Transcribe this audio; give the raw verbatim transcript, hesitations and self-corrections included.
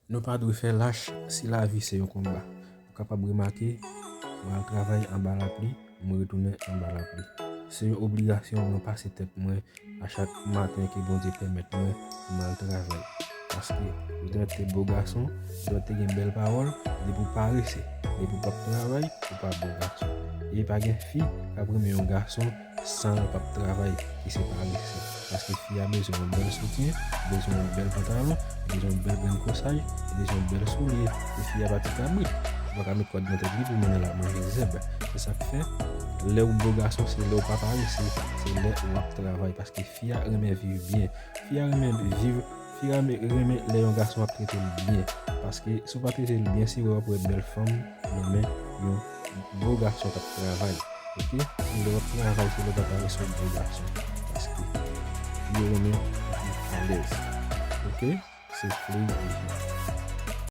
Nou pa dwe fè lach si lavi se yon konba. Ou kapab remake, mwen al travay anba lapli, mwen retounen anba lapli. Se yon obligasyon mwen pase tèt mwen a chak maten ke Bondye pèmèt mwen pou mwen al travay. Paske ou dwèt te bo gason, ou dwèt te gen bèl pawòl, depi w parese, depi w p ap travay, ou pa bo gason. E pa gen fi k ap renmen yon gason san l p ap travay, ki se parese. Paske fi a bezwen yon bèl soutyen, bezwen yon bèl pantalon, bezwen yon bèl grenn kòsaj, bezwen yon bèl soulye. E fi a pa ti kabrit. Ou pa ka met kòd nan tèt li pou mennen l al manje zèb. Se sa k fè, lè w bo gason, se lè w pa parese, se lè w ap travay. Paske fi a renmen viv byen. Fi a renmen viv, fi a renmen, renmen lè yon gason ap trete l byen. Paske si w pa trete l byen, se wè w ap wè bèl fanm nan men yon bo gason k ap travay. Oke? Se lè w ap travay, se lè w pa parese, w bo gason. Paske yo renmen viv alèz. Oke? Se free.